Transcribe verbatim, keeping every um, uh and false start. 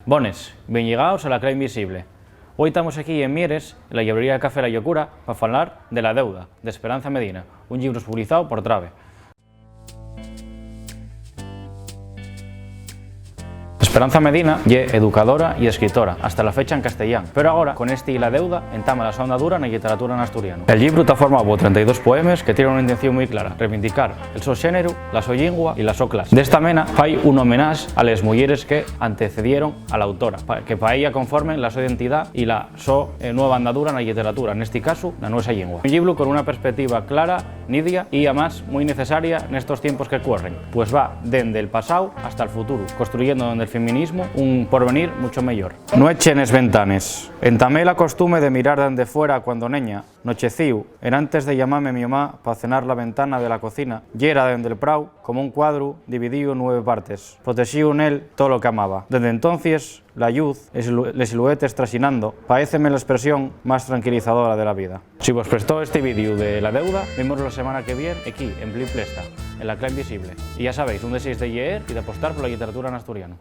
Bones, bien llegaos a La Cla Invisible. Güei tamos equí en Mieres, en la llibrería Café La Llocura, pa falar de La deuda, d'Esperanza Medina, un llibru espublizao por Trabe. Esperanza Medina ye educadora y escritora, hasta la fecha en castellán, pero agora, con esti La deuda, entama la so andadura na lliteratura n'asturianu. El llibru ta formao por trenta y dos poemes que tienen una intención mui clara: reivindicar el so xéneru, la so llingua y la so clase. D'esta mena, fai un homenaxe a les muyeres que antecedieron a la autora, pa, que pa ella conformen la so identidá y la so, eh, nueva andadura na lliteratura, nesti casu, na nuesa llingua. Un llibru con una perspectiva clara, nidia y, amás, mui necesaria nestos tiempos que cuerren, pues va dende'l pasáu hasta'l futuru, construyendo dende'l feminismu un porvenir mucho meyor. Nueche nes ventanes. Entamé la costume de mirar dende fuera cuando neña. Nochecíu, enantes de llamame mi mamá pa cenar, la ventana de la cocina yera dende'l prau, como un cuadru dividíu en nueve partes, protexíu nel too lo qu'amaba. Dende entoncies, la lluz, les silu-, les siluetes traxinando, paéceme la espresión más tranquilizadora de la vida. Si vos prestó esti vídeu de La deuda, vémonos la semana que vien equí, en Pli Plesta, en La Cla Invisible. Y ya sabéis, nun dexéis de lleer y d'apostar pola lliteratura n'asturianu.